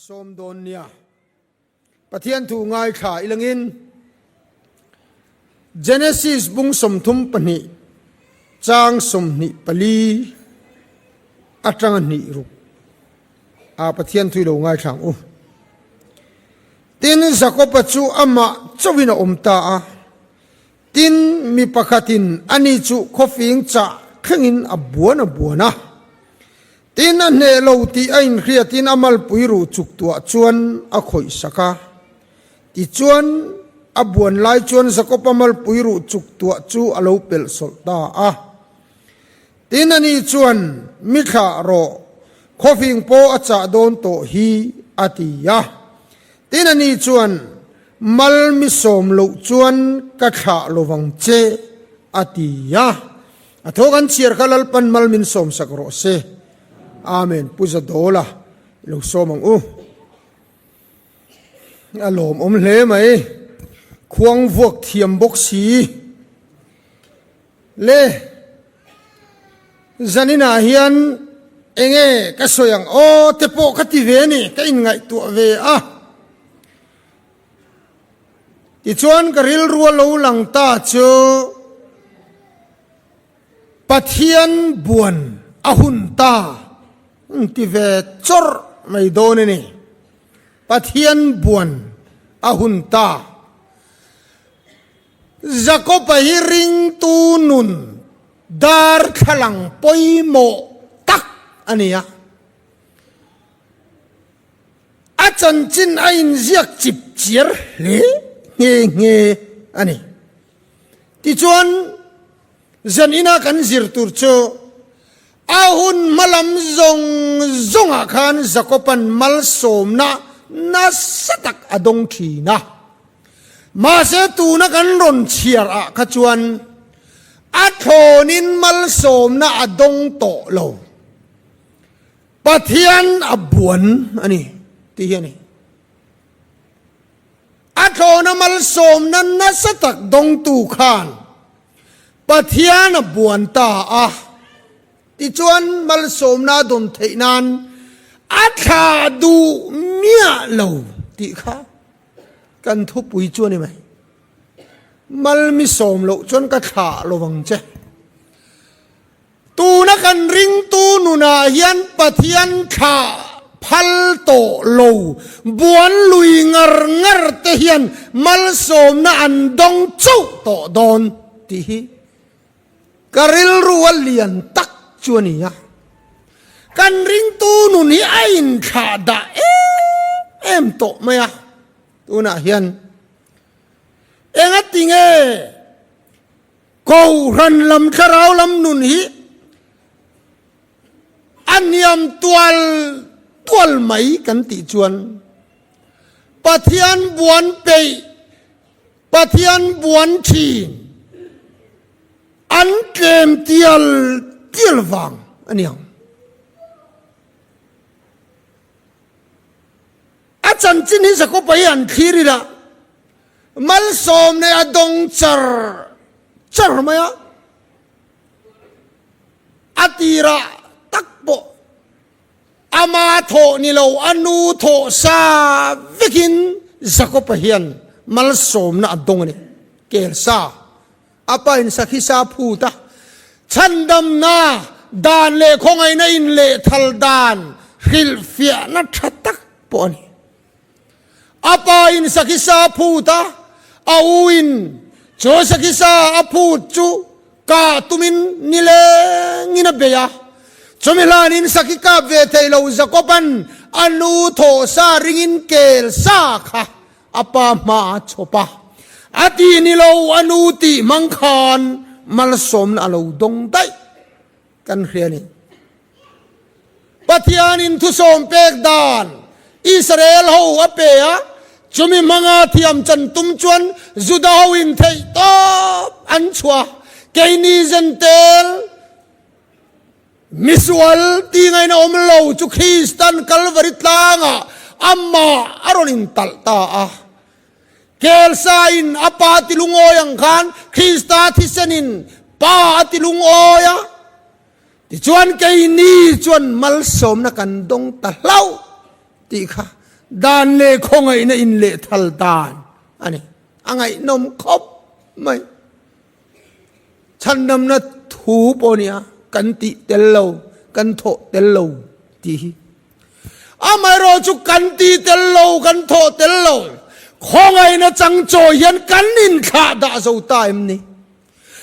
sawm dawn nia. Pathian thu ngaithla ilangin Genesis bung 32 chang 24 atanga hnih ruk a Pathian thu ilo ngaithla ang u. Tin, Jakoba chu amah chauhin a awm ta a. Tin, mi pakhatin ani chu khawfing chah thlengin a buan a buan a. Tin, a hneh lo tih a inhriatin a malpui ruh chuk tuah chuan a khawih sak a. Tichuan, a buan lai chuan Jakob-a malpui ruh chuk tuah chu a lo pelh sawlh ta a. Tin, ani chuan, Mi thlah rawh, khawfing pawh a chah dawn tawh hi, a ti a. Tin, ani chuan, Mal mi sawm loh chuan ka thlah lovang che, a ti a. A thaw kan chhiar kha Lalpan mal min sawm sak rawh se. Amen. Pu Zadawla i lo sawm ang u. A lawmawm hle mai. Khuang vuak thiam bawk si. Le, zaninah hian enge ka sawi ang aw te pawh ka ti ve a ni, ka inngaihtuah ve a. Tichuan ka rilru a lo lang ta chu Pathian buan a hun ta ang ti ve chawrh mai dawn a ni. Pathian buan a hun ta. Jakob-a hi ringtu nun darthlalang pawimawh tak a ni a. A chanchin a inziak chip chiar hle nghe nghe a ni. Tichuan, zanina kan zir tur chu a hun hmalam zawng zawngah khan Jakob-a'n malsawmna nasa tak a dawng thin a. Mahse tuna kan rawn chhiar ah kha chuan a thlawnin malsawmna a dawng tawh lo. Pathian a buan a ni tih hi a ni. A thlawna malsawmna nasa tak dawngtu khan Pathian a buan ta a, tichuan malsawmna a dawn theih nan a thlah duh miah lo tih kha kan thupui chu a ni mai. Malmi sawm loh chuan ka thlah lo vang che. Tuna kan ringtu nunah hian Pathian thlah phal tawh lo buan lui ngar ngar te hian malsawmna an dawng chauh tawh dawn tih hi ka rilru a lian tak chu a ni a. Kan ringtu nun hi a inthlah dah em em tawh mai a tunah hian. Engatinge? Kohhran lam thlarau lam nun hi a hniam tual tual mai kan tih chuan Pathian buan peih, Pathian buan thin an tlem tial tial vang a ni ang. A chanchin hi Jakob-a hi an thlir ila. Malsawm nei a dawng char char mai a, a tirah tak pawh ama thawh ni lo a nu thawh sa vekin Jakob-a hian malsawmna a dawng a ni. Kel sa, a pa in sakhi sa phut a, chhandamna dan leh khawngaihna inlehthal dan hrilhfiahna tha tak pawh a ni. A pa in sakhi sa a phut a, a u in chu sakhi sa a phut chu kah tumin nilengin a bei a. Chumi hlanin sakhi kap ve thei lo Jakob-a'n a nu thawh sa ringin kel sa kha a pa hma a chhawp a. A ti ni lo, a nu tih hmang khan malsawmna a lo dawng daih kan hria a ni. Pathianin thusawm pek dan Israel ho a pe a, chumi hmanga thiam chan tum chuan Juda ho in theih tawp an chhuah. Keini Zentel misual ti ngaina awm lo chu Kristan Kalvari tlangah amah a rawn intalh ta a. Kelsa in a pa ti lungawi ang khan Krista thisenin pa a ti lungawi a. Tichuan keini chuan malsawmna kan dawng ta hlauh tih kha Dan leh khawngaihna inlehthal dan a ni. A ngaihnawm khawp mai. Chhandamna thu pawh nia kan tih tel lo, kan thawh tel lo tih hi. Amaherawh chu kan tih tel lo, kan thawh tel lo, khawngaihna changchawi hian kan inthlah dah zo ta em ni?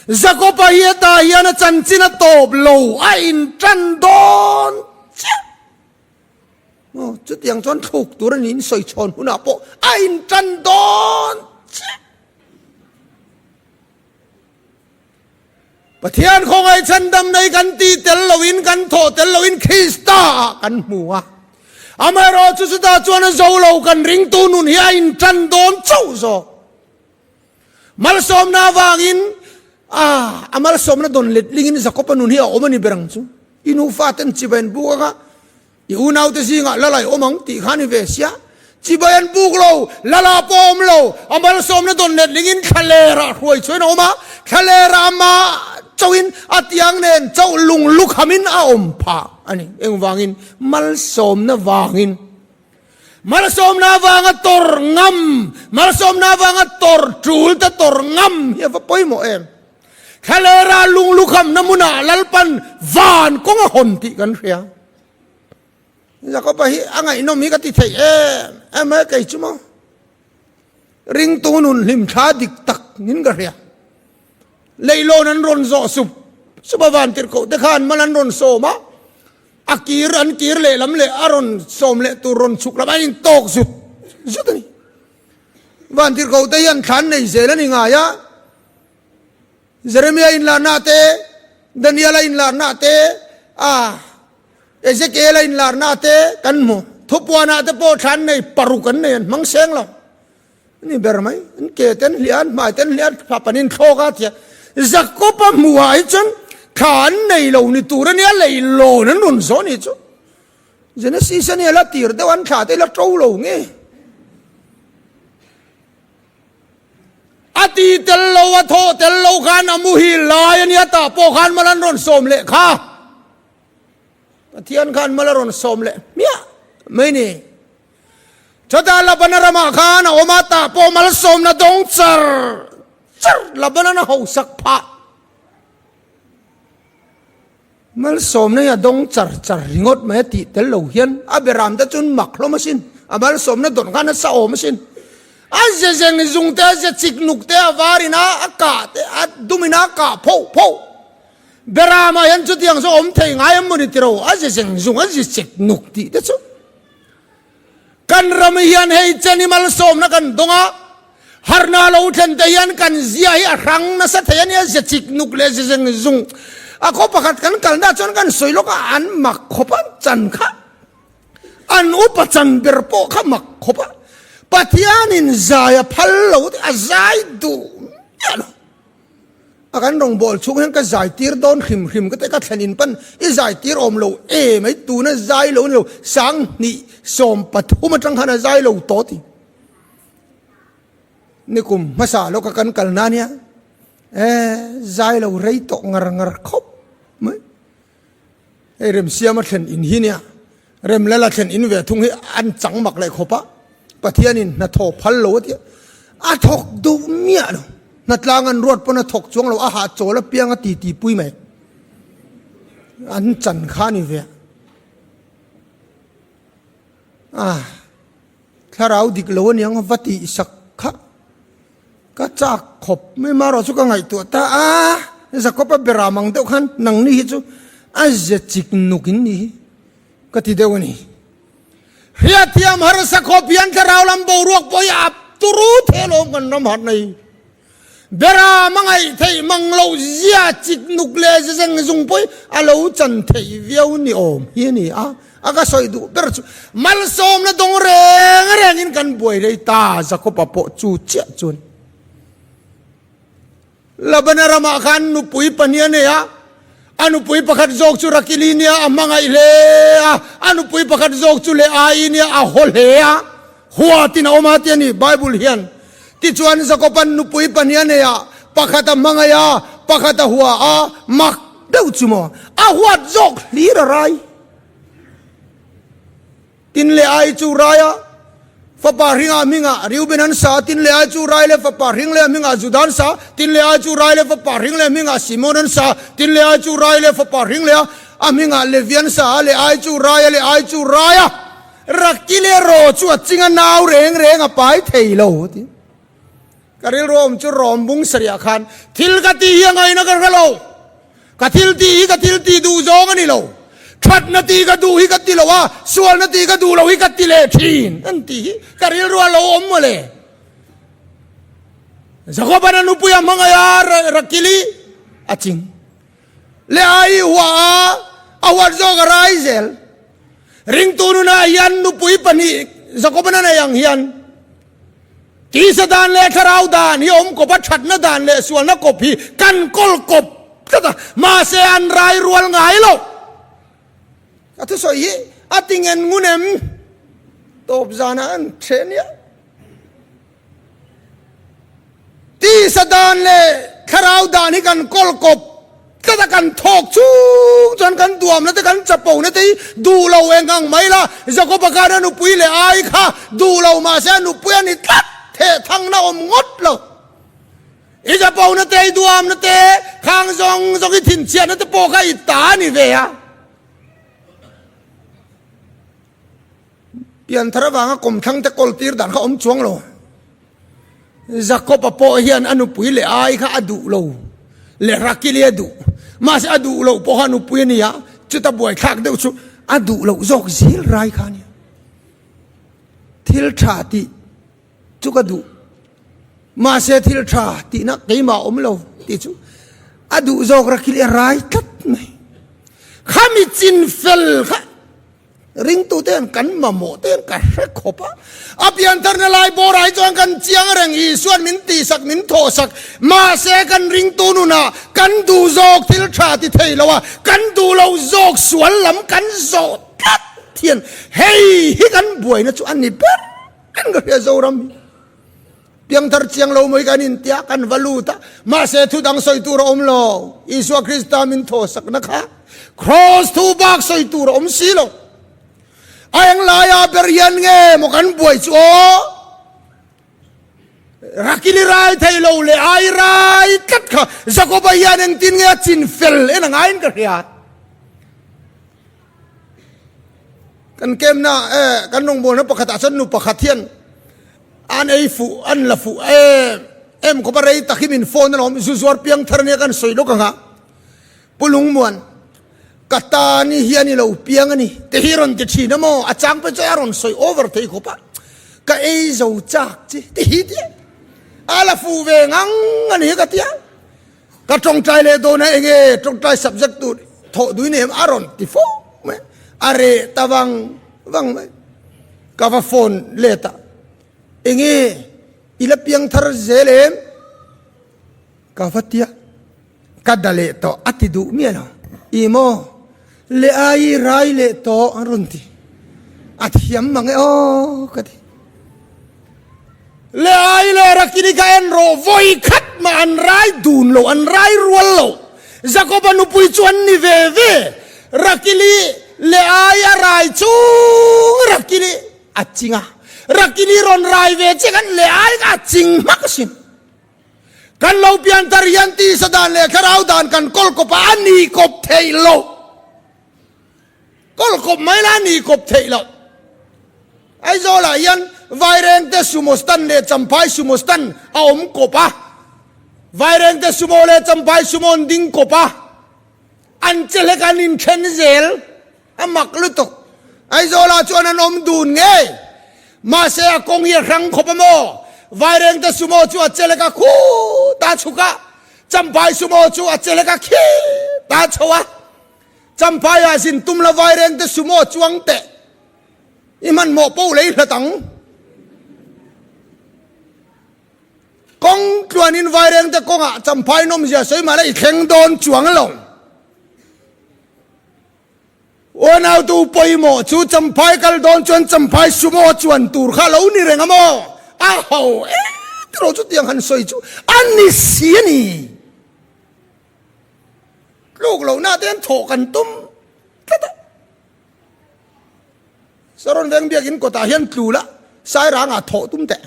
Jakoba hi hetah hian a chanchin a tawp lo, a intan dawn chiah. Aw, chutiang chuan thluk tur a niin sawi chhawn hunah pawh a intan dawn chiah. Pathian khawngaih chhandam nei kan tih tel loin kan thawh tel loin Krista ah kan hmu a. Amaherawh chu chutah chuan a zo lo kan ringtu nun hi a intan dawn chauh zawk. Malsawmna avangin a a malsawmna dawn letlingin Jakoba nun hi a awm a ni ber ang chu. I nufa ten chibai an buk anga I unaute zingah lalai awm ang tih kha ni ve sia. Chibai an buk lo, lala pawh a awm lo. A malsawmna dawn letlingin thlalerah hruai chuan a awm a, thlalerah amah chauhin a tiang nen chauh lung lukhamin a awm phah a ni. Engvangin? Malsawmna vangin. Malsawmna avanga tawrh ngam, malsawmna avanga tawrh tul te tawrh ngam hi a va pawimawh em? Thlalera lung lukhamna hmunah Lalpan van kawng a hawn tih kan hria. Jakoba hi a ngaihnawm hi ka ti theih em em e kei chu maw. Ringtu nun hlim thla dik tak nin ka hria. Leilawn an rawn zawh sup sup a van tirhkoh te khan mal an rawn sawm a, a kir an kir lehlam leh a rawn sawm leh tur rawn chhuk lam a intawk zut zut a ni. Van tirhkoh te hian thlan nei zel a ni ngai a. Jeremia inlarna te, Daniela inlarna te, a Ezekiela inlarna te kan hmu. Thupuanah te pawh thlan nei paruk an nei an hmang seng lo. Ni ber mai, an ke ten hliah, an hmai ten hliah, thla pan in thlawk a tia. Jakob-a hmuhah hi chuan thla an nei lo ni tur a nia, leilawn an rawn zawh ni chu. Genesis a nia la tir deuh an thla te la to lo nge. A ti tel lo, a thawh tel lo khan a muhil lai a nia tah pawh khan mal an rawn sawm leh kha. Pathian khan mal a rawn sawm leh hmiah mai ni. Chutah Labana ramah khan a awm a, tah pawh malsawmna dawng char char Labanan a hausak phah. Malsawmna hi a dawng char char ringawt mai a tih tel lo hian a beram te chuan mak hlawm asin, a malsawmna dawn khan a sa awm asin. A ze zeng zung te, a ze chik nuk te, a var in a a kah te, a dum in a kah phoh phoh. Beramah hian chutiang chu awm thei ngai em maw ni tiro, a ze zeng zung, a ze chik nuk tih te chu. Kan ram hian hei chen hi malsawmna kan dawng a, harna lo thlen te hian kan zia hi a hrang nasa thei a nia, ze chik nuk leh ze zeng zung. A khaw pakhat kan kalna chuan kan sawi lawk a, an mak khawp a, chan kha an upa chan ber pawh kha mak khawp a, Pathianin zai a phal lo te a zai duh miah lo. A kan rawngbâwl chhung hian ka zai tir dawn hrim hrim ka ti, ka thlen in pan i zai tir awm lo e mai, tuna zai lo ni lo, 20 13 atang khan a zai lo tawh ti. Nikum hmasa lawka kan kal na nia, e zai lo rei tawh ngar ngar khawp mai. Hei Remsiama thlen in hi nia, Remlala thlen in ve thung hi an chang mak leh khawp a, Pathianin hnathawh phal lo a ti a, a thawk duh miah lo, hnatlang an ruat pawn a thawk chuang lo, a hahchawl apiang a titi pui mai, an chan kha a ni ve a, thlarau dik lo aniang va tih sak kha. Ka chak khawp mai marawh chu ka ngaihtuah ta a, Jakob-a bera mang deuh khan nangni hi chu a ze chik nuk in ni hi ka ti deuh a ni. Hriatthiam harsa khawp hian thlarau lam boruak pawh hi a turu thei alawm kan ram harhna hi. Bera hmangaih theih mang loh zia chik nuk leh ze zeng zung pawh hi a lo chan theih viau ni awm hi a ni a. A ka sawi duh ber chu malsawmna dawng reng rengin kan buai rei ta, Jakob-a pawh chu chiah chuan Labana ramah khan nupui pahnih a nei a, a nupui pakhat zawk chu Rakili nia a hmangaih hle a, a nupui pakhat zawk chu Leai nia a haw hle a, huatin a awm a ti a ni Bible hian. Tichuan Jakob-a'n nupui pahnih a nei a, pakhat a hmangaih a, pakhat a hua a, mak deuh chu maw a huat zawk hlir a rai. Tin leh ai chu rai a. Fapa hringa hmingah Reuben an sa, tin leh ai chu Raile fapa hring leh hmingah Juda an sa, tin leh ai chu Raile fapa hring leh hmingah Simon an sa, tin leh ai chu Raile fapa hring leh a hmingah Levi an sa, a leh ai chu Rai, a leh ai chu Rai a. Rakile ro chu a ching a nau reng reng a pai thei lo a ti. Ka rilru awm chu rawm bung sarih khan thil ka tih hi a ngaihna ka hre lo. Ka thil tih hi ka thil tih duh zawng a ni lo. Thatna tih ka duh hi ka ti lo a, sualna tih ka duh lo hi ka ti leh thin an tih hi ka rilru a lo awm mawle. Jakoban a nupui a hmangaih a, Rakili a ching. Leh a i huah a, a huat zawk a rai zel. Ringtu nunah hian nupui pahnih Jakoban a nei ang hian Tisa dan leh thlarau dan hi awm kawp a, thatna dan leh sualna kawp hi kan kawl kawp tlat a, mahse an rai rual ngai lo. Ka thusawi hi a ti ngen ngun em? Tawp zanah an then nia. Tisa dan leh thlarau dan hi kan kawl kawp tlat a, kan thawk chung chuan kan duamna te kan chapona te hi duh lo eng ang mai la. Jakoba khan a nupui leh ai kha duh lo mahse a nupui a ni tlat theh thangna awm ngawt lo. I chapona te i duamna te khang zawng zawng i thinchhiatna te pawh kha i ta a ni ve a. Pianthar avanga kawmthlang te kawl tir dan kha awm chuang lo. Jakob-a pawh hian a nupui leh ai kha a duh lo, leh Rakili a duh. Mahse a duh loh pawh kha nupui a ni a, chuta buaithlak deuh chu a duh loh zawk zel rai kha a ni. Thil tha tih chu ka duh, mahse thil tha tihna keimah awm lo tih chu a duh zawk Rakili a rai tlat mai. Khami chin fel kha. Ringtute hian kan mamawh te hian ka hre khawp a, a piantharna lai bawrah hi chuan kan chiang reng, Isuan min tihsak, min thawhsak, mahse kan ringtu nunah kan duh zawk thil tha ti thei lo a, kan duh lo zawk sual lam kan zawh tlat hian hei hi kan buaina chu a ni ber in ka hria Zoram hi. Piangthar chiang lo mai kan intia kan va lut a, mahse thu dang sawi tur a awm lo. Isua Krista min thawhsakna kha Kraws thu bak sawi tur a awm si lo. A eng laia ber hian nge maw kan buai chu aw? Rakili rai thei lo leh ai rai tlat kha Jakoba hian engtin nge a chin fel en a ngaiin ka hria. Kan kemna eh kan rawngbawlna pakhatah chuan nu pakhat hian An ei fuh, an la fuh em em khawp a, rei tak hi min phone alawm, zu zuar piang thar ania kan sawi lawk ang a, Pu Lungmuan, ka tan hi hian i lo piang a ni, ti hi rawn ti thin a maw, a chang pawh chuan a rawn sawi over thei khawp a, ka ei zo chak chi, ti hi tia, a la fuh ve ngang a ni hi ka tia, ka tawngtai leh dawn a enge tawngtai subject tur thawh duin em a rawn ti fo mai, a reh ta vang vang mai. Ka va phone let a, Enge i la piang thar zel em? Ka va tia, Ka da leh tawh a ti duh miah lo. I maw? Leh ai i rai leh tawh an rawn ti. A thiam mang e aw ka ti. Leh ai leh Rakini ka en rawh vawi khat mah an rai dun lo, an rai rual lo. Jakoba nupui chu an ni ve ve. Rakili leh ai a rai chung Rakili a ching a. Rakili rawn rai ve che khan leh ai kha a ching hmak asin. Kan lo pianthar hian tisa dan leh thlarau dan kan kawl kawp a, a ni kawp theih lo. Kawl kawp mai la ni kawp theih loh. Aizawlah hian Vairengte Sumo Stand leh Champhai Sumo Stand a awm kawp a. Vairengte Sumo leh Champhai Sumo an ding kawp a. An che hlek an inthen zel. A mak lutuk. Aizawlah chuan an awm dun ngei. Mahse a kawng hi a hrang khawp a maw? Vairengte Sumo chu a che hlek a khut a chhuk a. Champhai Sumo chu a che hlek a khit a chho a. Champhaiah zin tum la vairengte sumo chuang teh i hmanhmawh poh lei hlat ang. Kawng tluanin vairengte kawngah Champhai nawmzia sawi mahla i thleng dawn chuang lo. Unautu pawimawh chu Champhai kal dawn chuan Champhai sumo chuan tur kha lo ni reng a maw? A ho e tiraw chutiang han sawi chu a ni si a ni. Tluk lohna te hian thawh kan tum tlat a. Saron veng biakin kawtah hian tlu la. Sairangah thawh tum teh.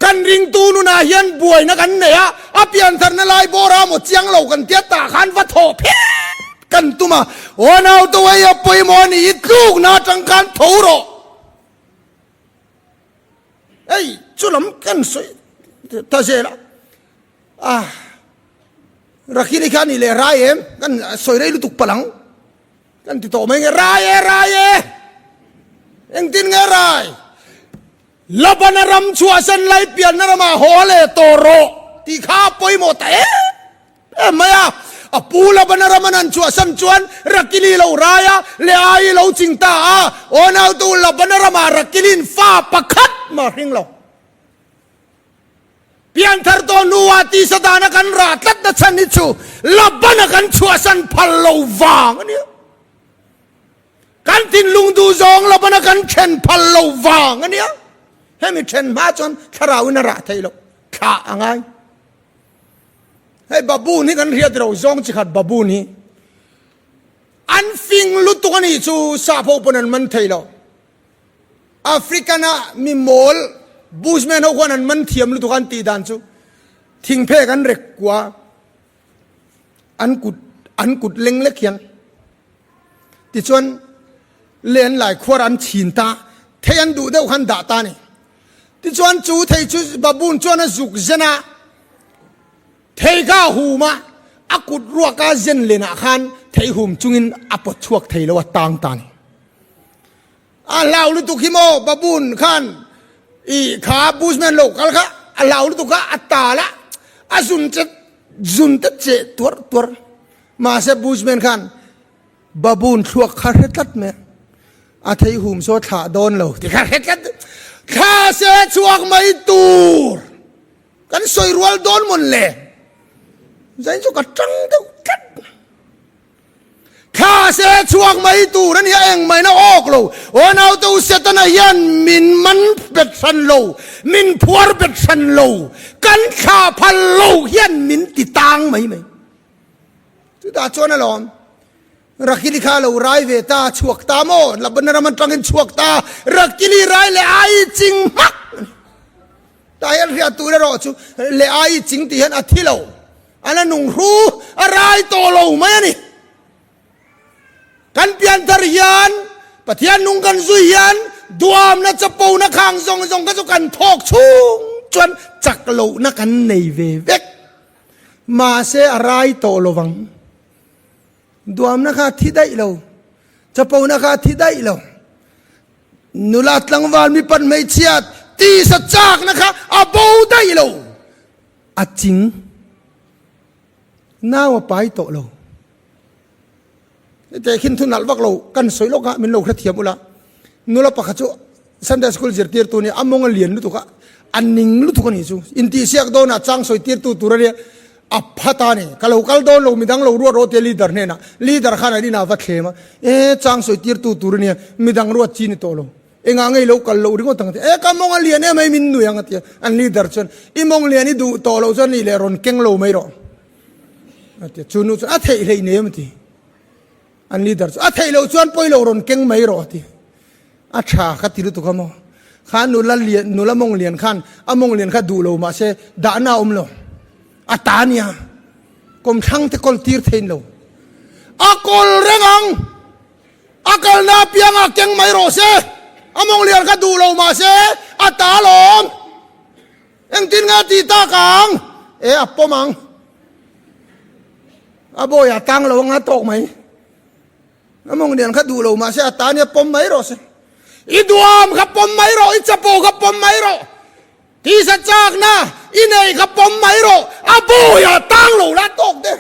Kan ringtu nunah hian buaina kan nei a, a piantharna lai bawra maw chiang lo kan tia tah khan va thawh phet kan tum a, aw naute hei a pawimawh a ni i tlukna atang khan tho rawh. Hei chu lam kan sawi ta zel a, a Rakhili kha a nih leh rai em kan sawi rei lutuk palh ang. Kan ti tawh mai nge rai e rai e engtin nge rai Labana ram chhuahsan lai pianna ramah haw leh tawh rawh tih kha a pawimawh ta em em mai a. A pu Labana ram an han chhuahsan chuan Rakili lo rai a, Leaii lo ching ta a. Aw nautu Labana ramah Rakili'n fa pakhat mah hring lo. Pianthar tawh hnuah tisa dana kan rah tlatna chhan hi chu Labana kan chhuahsan phal lo vang a nia. Kan thinlung duh zawng Labana kan then phal lo vang a nia. Hemi then hma chuan thlarauin a rah thei lo, thlah a ngai. Hei baboon hi kan hriat ro zawng chi khat baboon hi an fing lutuk a nih chu sap ho pawn an man thei lo. African a mi mawl Bushman ho khuan an man thiam lutuk a an tih dan chu thingphek an rek kua an kut an kut leng lek hian tichuan len lai khuar an chhin ta thei an duh deuh khan dah ta ni tichuan chu thei chu baboon chuan a zuk zen a Thei kha a hum a, a kut ruaka zen lenah khan thei hum chungin a pawt chhuak thei lo a tang ta ni. A hlau lutuk hi maw baboon khan i kha bushman lo kal kha a hlau lutuk kha a tal a, a zun che zun te cheh tuar tuar. Mahse bushman khan baboon thluak kha hre tlat mai a, a thei hum saw thlah dawn lo ti kha hre tlat. Thla se chhuak mai tur. Kan sawi rual dawn mawn le? Zain chu ka tang deuh tlat. Thla se chhuak mai tur a nia eng mai na awk lo. Aw naute u Setana hian min man bet hran lo, min phuar bet hran lo, kan thla phal lo hian min ti tang mai mai. Chutah chuan alawm Rakili kha lo rai ve ta, chhuak ta maw? Labana ram atangin chhuak ta, Rakili rai leh ai ching hmak. Tah hian hriat tur erawh chu leh ai ching tih hian a thi lo, an a nung hru, a rai tawh lo mai a ni. Kan pianthar hian Pathian nung kan zui hian duamna chapona khang zawng zawng kha chu kan thawk chhung chuan chak lohna kan nei ve vek. Mahse a rai tawh lo vang. Duamna kha a thi daih lo, chapona kha a thi daih lo. Nula tlangval mipat hmeichhia tisa chakna kha a bo daih lo. A ching nau a pai tawh lo. Hete khin thu nalh vak lo kan sawi lawk a min lo hrethiam ula. Nula pakhat chu Sunday school zirtirtu nia a mawng a lian lutuk a, a ning lutuk a nih chu. Intihsiak dawnah chang sawi tirtu tur a nia, a phat a ni. Ka lo kal dawn lo, midang lo ruat rawh tia leader hnenah. Leader khan an inah va thlem a, e chang sawi tirtu tur a nia, midang ruat chi ni tawh lo. Engah ngei lo kal loh ringawt ang a ti. E ka mawng a lian em ai min nui ang a ti a. An leader chuan, i mawng lian i duh tawh loh chuan nih leh rawn keng lo mai rawh a ti a. Chu nu chuan a theih hleih nei em a ti. An leader chu a theih loh chuan pawi lo rawn keng mai rawh a ti. A tha ka ti lutuk a maw? Kha nula lian, nula mawng lian khan a mawng lian kha duh lo mahse dahna a awm lo. A ta a nia. Kawmthlang te kawl tir thein lo. A kawl reng ang. A kalna apiang ah keng mai rawh se. A mawng lian kha duh lo mahse a ta alawm. Engtin nge a tih tak ang? E a pawm ang. A bawi a tang lo anga tawk mai. A mawng lian kha duh lo mahse a ta nia pawm mai rawh se. I duam kha pawm mai rawh, i chapo kha pawm mai rawh, tisa chakna i nei kha pawm mai rawh, a bawi a tang lo la tawk der.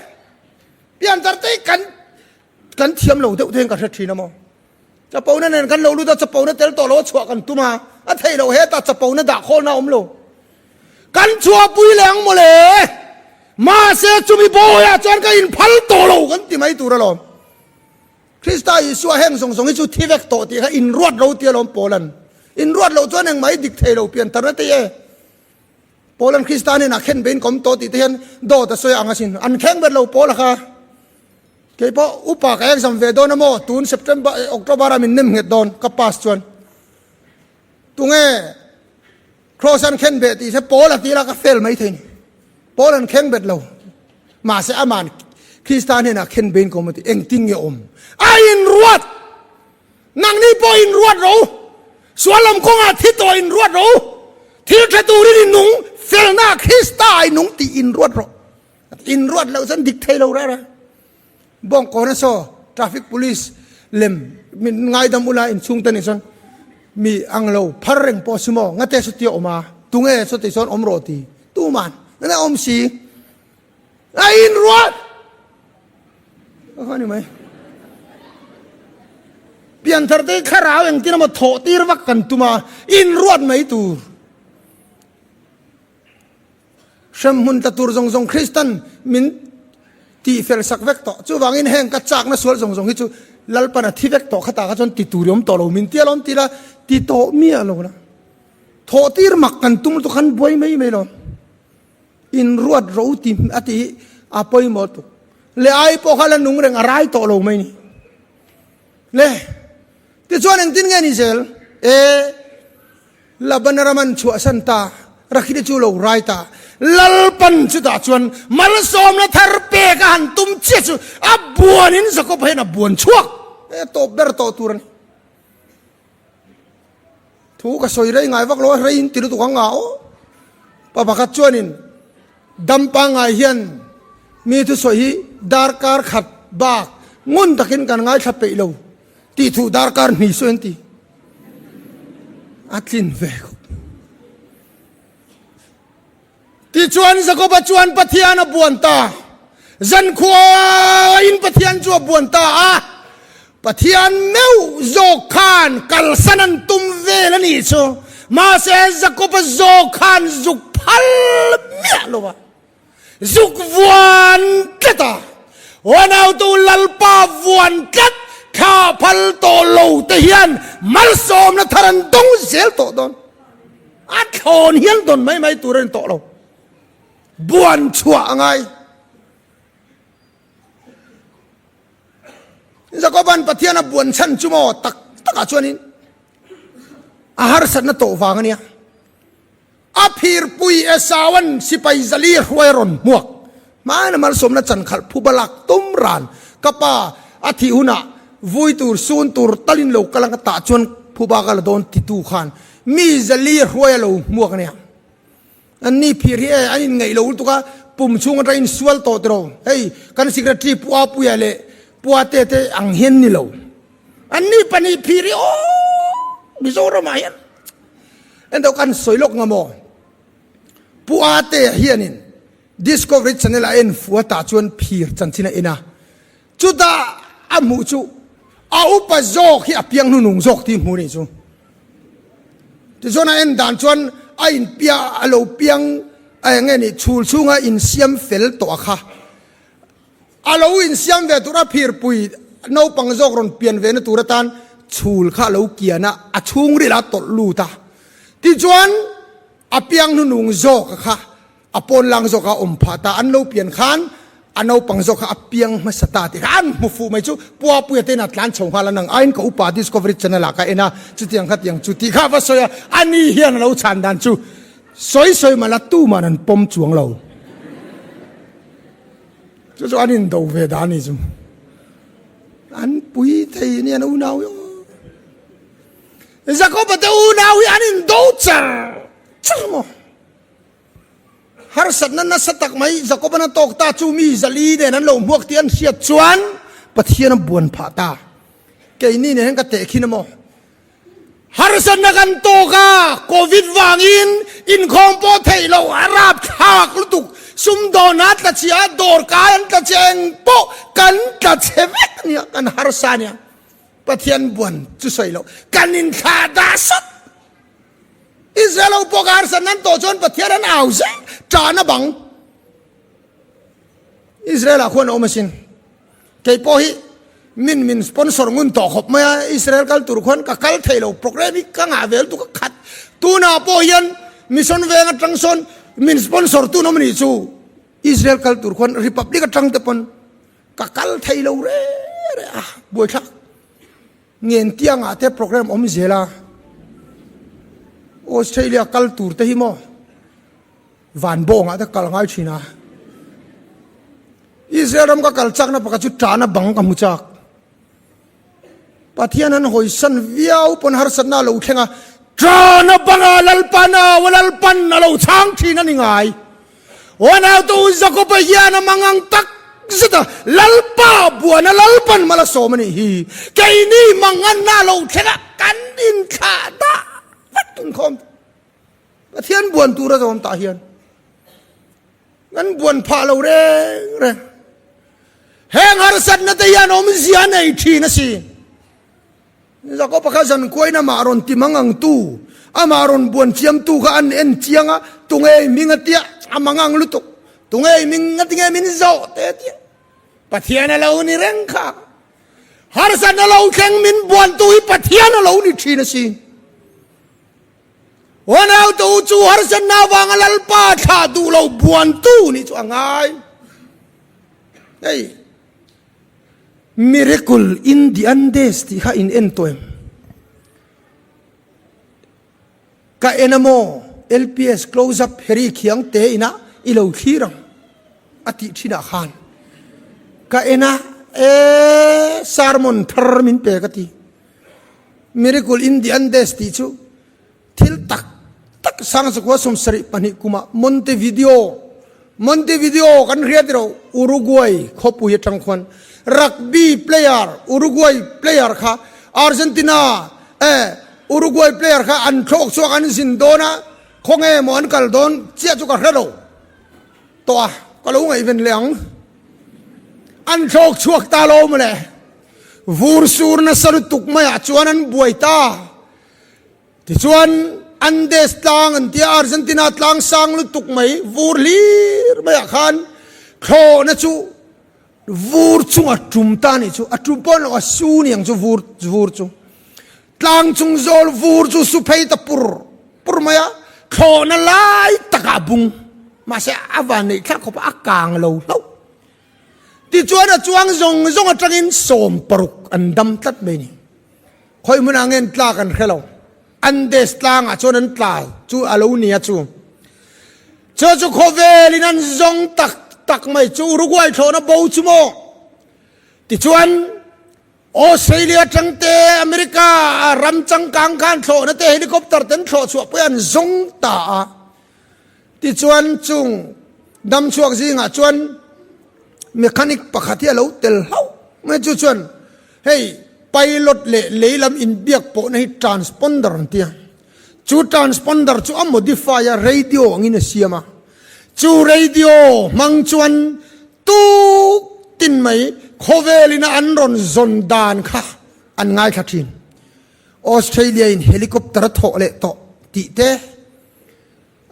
Pianthar te hi kan kan thiam lo deuh te hian ka hre thin a maw. Chapona nen kan lo lut a, chapona tel tawh lo a chhuah kan tum a, a theih loh hetah chapona dah khawlna a awm lo. Kan chhuahpui leh ang mawle, mahse chumi bawiah chuan ka inphal tawh lo kan ti mai tur alawm. Krista Isua heng zawng zawng hi chu thi vek tawh tih kha inruat lo tia lawm Paulan. Inruat loh chuan engmah i dik thei lo piantarna te e. Paulan Krista hnenah khen bein ka awm tawh tih te hian dawt a sawi ang asin. An kheng bet lo Paula kha. Kei pawh upa ka exam ve dawn a maw? Tun September, October ah min nem nghet dawn ka pass chuan. Tunge Kraws an khen beh tih se Paul a tira ka fail mai thei ni. Paul an kheng bet lo. Mahse aman Krista hnenah khen bein ka awm a ti. Engtin nge awm? A inruat! Nangni pawh inruat rawh u. Sual lam kawngah thi tawh inruat rawh u. Thil tha turin i nung, felna Krista ah i nung tih inruat rawh. Inruat loh chuan dik thei lo rara. Bawngkawna saw traffic police lem min ngaidam ula inchhung te nih chuan mi ang lo phar reng pawh si maw ngate saw tia awm a tunge saw ti chuan awm rawh ti tuman nana awm si a inruat a ni mai pianthar te thlarau engtin emaw thawh tir vak kan tum a inruat mai tur. Hremhmun tla tur zawng zawng Kristan min tih fel sak vek tawh. Chuvangin heng ka chakna sual zawng zawng hi chu Lalpan a thi vek tawh khatah kha chuan ti tur i awm tawh lo. Min ti alawm ti la, ti tawh miah lo la. Thawh tir mak kan tum lutuk khan buai mai mai lo. In ruat ro ti a ti hi a pawimawh tuk. Le ai pawh kha la nung reng a rai tawh lo mai ni. Le, tichuan engtin nge ni zel? E. Labana ram an chhuahsan ta, Rakhili chu lo rai ta. Lalpan chutah chuan malsawmna thar pek a han tum chiah chu a buanin Jakob hian a buan chhuak. E tawp ber tawh tur a ni. Thu ka sawi rei ngai vak lo a, rei in ti lutuk ang nga aw. Pa pakhat chuanin dam pangngai hian mi thusawi hi darkar khat bak ngun takin kan ngaithla peih lo tih thu darkar hnih sawi an ti. A tlin ve khawp. Tichuan Jakoba chuan Pathian a buan ta. Zankhuain Pathian chu a buan ta a. Pathian meuh zawk khan kalsan an tum vel a nih chu. Mahse Jakoba zawk khan zuk phal miah lo a. Zuk vuan tlat a, Huanautu Lalpa vuan tlat thla phal tawh lo te hian malsawmna thar an dawng zel tawh dawn. A thlawn hian dawn mai mai tur a ni tawh lo. Buan chhuah a ngai. Jakoban Pathian a buan chhan chu maw tak takah chuanin a harsatna tawh vang a nia. A phirpui Esauan sipai zali hruai a rawn hmuak. Hmaina malsawmna chankhalh phu balak tum ran ka pa a thih hunah vui tur sun tur talin lo kal ang a tah chuan phu bak a la dawn titu khan mi zali hruai a lo hmuak a nia. An ni phir hi e an inngeih lo lutuk a pum chhung atang insual tawh tiraw hei kan secretary Pu Apuia leh Pu Ate te ang hian ni lo. An ni pahnih phir hi aw Mizoram ah hian Ento kan sawi lawk nga maw? Pu Ate hianin Discovery Channel a en fu a tah chuan phir chanchin a en a, chutah a hmuh chu a upa zawk hi a piang hnunung zawk tih hmuh a nih chu. Tichuan a en dan chuan a inpia a lo piang eng nge ni chhul chhunga insiam fel tawh a kha. A lo insiam ve tur a phirpui naupang zawk rawn pian ve na tur atan chhul kha a lo kian a, a chhungril a tawlh lut a. Tichuan a piang hnunung zawk kha a pawnlang zawk a awm phah ta. An lo pian khan a naupang zawk kha a piang hmasa ta tih kha an hmu fuh mai chu Puapuia te in a tlan chho nghal a, nang aiin ka upa Discovery Channel ah ka en a, chutiang kha tiang chu tih kha a va sawi a, ani hian a lo chhan dan chu sawi sawi mah la tuman an pawm chuang lo. Chu chu an indo ve dan ni chu. An pui thei ni an unau hi. Jacob te unau hi an indo char char maw. Harsatna nasa tak mai Jacob an tawk ta chu mi zali nen an lo hmuak tih an hriat chuan Pathian a buan phah ta. Keini nen hian ka tehkhin a maw. Harsatna kan tawk a, Covid vangin inkhawm pawh theih loh a rapthlak lutuk, sumdawn a tla chhia a, dawr kai an tla chhia, eng pawh kan tla chhe vek a nia, kan harsa a nia. Pathian buan chu sawi loh, kan inthlah dah sawt. Israel ho pawh ka harsatna an tawh chuan Pathian an au zel, ṭahna bang. Israel ah khuan a awm asin. Kei pawh hi min min sponsor ngun tawh khawp mai a, Israel kal tur khuan ka kal thei lo, programme hi ka ngah vel tu ka khat. Tunah pawh hian mission veng atang sawn min sponsor tun awm anih chu Israel kal tur khuan Republic atang te pawn. Ka kal thei lo reh reh a, buaithlak ngen tiangah te program awm zel a. Australia kal tur te hi maw van bawngah te kal ngai thin a. Israel ram ka kal chakna pakhat chu tana bang ka hmu chak. Pathian an hawisan viau pawn harsatna a lo thleng a, Ṭana banga Lalpa nau a Lalpan a lo chhang ṭhin a ni ngai. Aw naute u Jakoba hian a mangang tak zet a, Lalpa buan a Lalpan mal a sawm a nih hi. Keini manganna a lo thleng a, kan inthlah dah vat inkhawm. Pathian buan tur a zawm tah hian kan buan phah lo reng reng. Heng harsatna te hian awmzia nei thin a si. Jakob-a kha zankuain amah rawn ti mang ang tu, amah rawn buan chiam tu kha an en chiang a, tunge i hming a tia, a mang ang lutuk, tunge i hming a tinge min zawh te a tia. Pathian a lo ni reng kha. Harsatna lo thleng min buan tu hi Pathian a lo ni thin a si. Uanau u chu harsatna avanga Lalpa thlah duh lo buantu nih chu a ngai. Hei, Miracle in the Andes tih kha in en tawh em? Ka en a maw? LPS close up Harry Khiang te inah i lo thlir ang a tih thinah khan ka en a, e sermon thar min pe ka ti. Miracle in the Andes tih chu thil tak tak Sangchakua 72 kumah Montevideo, Montevideo kan hriat ro Uruguay khawpui atang khuan rugby player Uruguay player kha Argentina eh Uruguay player kha an thlawk chhuak an zin dawn a khawnge maw an kal dawn chiah chu ka hre lo tawh a ka lo ngaihven leh ang an thlawk chhuak ta lo mawle. Vur sur nasa lutuk maiah chuan an buai ta. Tichuan, Andes tlang an tia, Argentina tlang sang lutuk mai vur hlir maiah khan thlawhna chu vur chunga tum ta nih chu. A tum pawh lo, a su niang chu vur vur chu. Tlang chung zawl vur chu su phei ta pur pur mai a, thlawhna lai takah a bung. Mahse, a van neih thlak khawp a, a kang lo hlauh. Tichuan a chuang zawng zawng atangin 60 an dam tlat mai ni. Khawi hmunah nge an tla kan hre lo. Andes tlangah chuan an tla chu a lo nia chu. Chu chu khawvelin an zawng tak tak mai chu Uruguay thlawhna bo chu maw. Tichuan Australia atang te America ram changkang khan thlawhna te helicopter ten thlawh chhuah pawh an zawng ta a. Tichuan chung damchhuak zingah chuan mechanic pakhat hi a lo tel hlauh mai chu chuan hei pilot leh lei lam inbiak pawhna hi transponder an ti a, chu transponder chu a modify a radio angin a siam a, chu radio hmang chuan tuk tin mai khawvelina an rawn zawn dan kha an ngaithla thin. Australia in helicopter a thawh leh tawh tih te.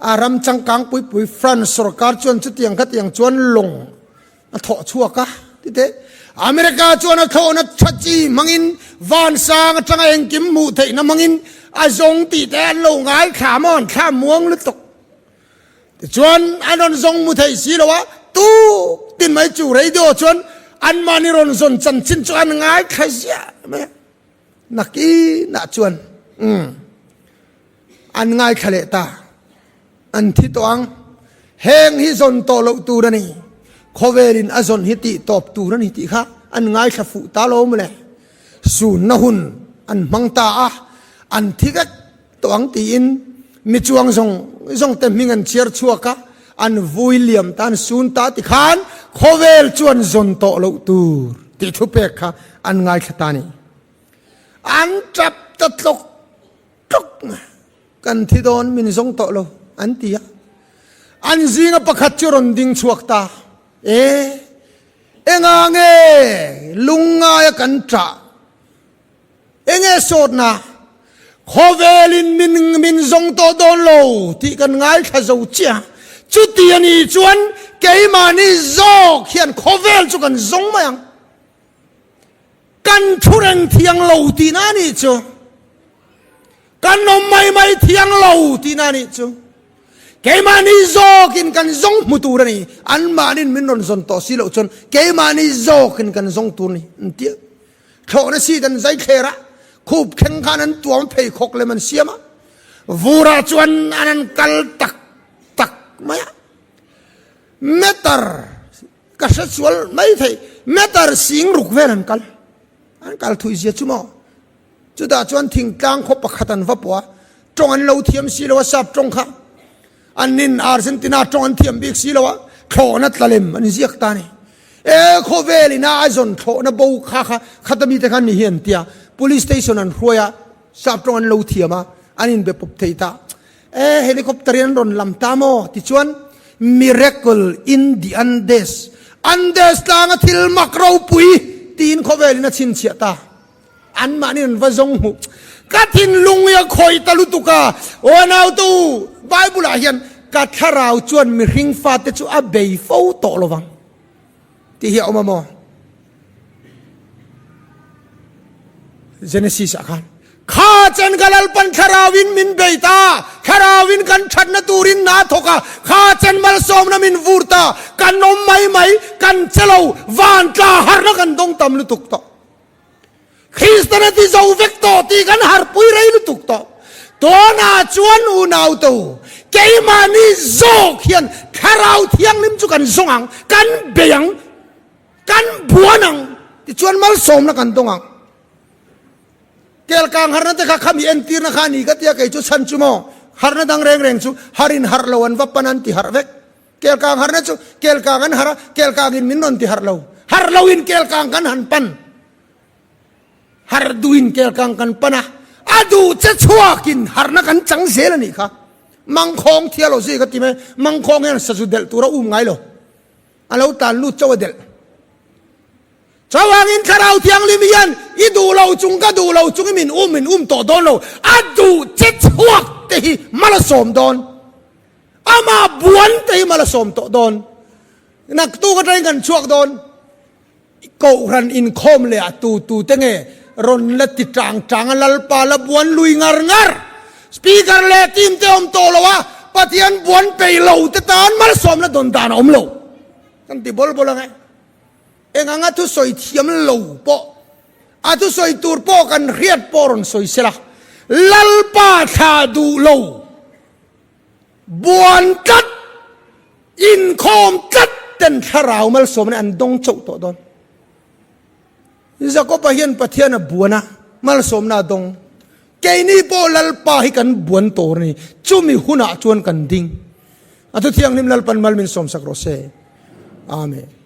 A ram changkang pui pui France sorkar chuan chutiang khatiang chuan lawng a thawh chhuak a tite. America chuan a thlawhna tha chi hmangin vansang atanga engkim hmuh theihna hmangin a zawng tih te an lo ngai thla maw an thla muang lutuk. Tichuan an rawn zawng mu thei si lo a, tuk tin mai chu radio chuan anmahni rawn zawn chanchin chu an ngai thla ziah mai a. Nakinah chuan umm. An ngaithla leh ta. An thi tawh ang. Heng hi zawn tawh loh tur a ni. Khawvelin a zawn hi tih tawp tur a ni tih kha an ngaithla fuh ta lo maw le. Sunna hun an hmang ta a, an thi vek tawh ang tiin mi chuang zawng zawng te hming an chhiar chhuak a, an vui liam ta, an sun ta ti khan khawvel chuan zawn tawh loh tur tih thupek kha an ngaithla ta a ni. An tap ta tlawk tlawk kan thi dawn min zawng tawh lo an ti a an zinga pakhat chu rawn ding chhuak ta e enga nge lungngaia kan ṭah enge sawtna khawvelin min min zawng tawh dawn lo tih kan ngaithla zo chiah chuti a nih chuan keimahni zawk hian khawvel chu kan zawng mai ang. Kan thu reng thiang lo tihna a nih chu. Kan awm mai mai thiang lo tihna a nih chu. Keimahni zawkin kan zawng hmu tur a ni. Anmahnin min rawn zawn tawh si loh chuan keimahni zawkin kan zawng tur a ni, an ti a. Thlawhna seat an zai thler a, khup thleng khan an tuam pheikhawk lem an siam a. Vurah chuan an an kal tak tak mai a. Meter ka hre sual mai thei, meter sing ruk vel an kal. An kal thui zia chu maw? Chutah chuan thingtlang khaw pakhat an va pawh a, tawng an lo thiam si lo a, sap tawng kha an nin Argentina tawng an thiam bik si lo a, thlawhna tlalem an ziak ta a ni. E khawvel ina a zawn thlawhna bo kha kha khata mite khan ni hi an tia, police station an hruai a, sap tawng an lo thiam a, an inbe pawp thei ta. E helicopter in an rawn lam ta maw? Tichuan Miracle in the Andes, Andes tlanga thil mak ropui tiin khawvel in a chhinchhiah ta. Anmahni an va zawng hmuh. Ka thinlung hi a khawih ta lutuk a, aw nautu, Bible ah hian ka thlarau chuan mihring fate chu a bei fo tawh lo vang tih hi a awm a maw? Genesis ah khan kha chen ka Lalpan thlarauin min bei ta, thlarauin kan thatna turin na thawk a, kha chen malsawmna min vur ta, kan awm mai mai, kan che lo, van tla harna kan dawng tam lutuk tawh. Kristian a ti zo vek tawh tih kan harpui rei lutuk tawh. Tunah chuan unautu, keimahni zawk hian Thlarau Thianghlim chu kan zawng ang, kan bei ang, kan buan ang, tichuan malsawmna kan dawng ang. Kelkang harna te kha khami entirna kha a ni ka tia kei chu chhan chu maw, harna dang reng reng chu harin harh lo an va pan an ti harh vek. Kelkang harna chu kelkang an harh a, kelkang in min rawn ti harh lo. Harh lo in kelkang kan han pan. Harh duh in kelkang kan pan a, a duh che chhuak in harhna kan chang zel a nih kha. Mangkhawng thia lo zui ka ti mai, mangkhawng hian sazu delh tur a um ngai lo. A lo tan lut chauh a delh. Chuvangin Thlarau Thianghlim hian i duh lo chung ka duh lo chung i min um min um tawh dawn lo. A duh che chhuak te hi mal a sawm dawn. Amah buan te hi mal a sawm tawh dawn. Naktuk atangin kan chhuak dawn. Kohhran inkhawm leh a tu tu te nge rawn la ti tang tang a Lalpa la buan lui ngar ngar. Speaker leh team te awm tawh lo a, Pathian buan pei lo te tan malsawmna dawn dan a awm lo. Kan ti bawl bawl ang e. Eng anga thusawi thiam lo pawh a thusawi tur pawh kan hriat pawh rawn sawi sela Lalpa thla duh lo. Buan tlat, inkhawm tlat ten thlarau malsawmna an dawng chauh tawh dawn. Jakoba hian Pathian a buan a, malsawmna a dawng. Keini pawh Lalpa hi kan buan tur a ni. Chumi hunah chuan kan ding. A thu thianghlim Lalpan mal min sawmsak rawh se. Amen.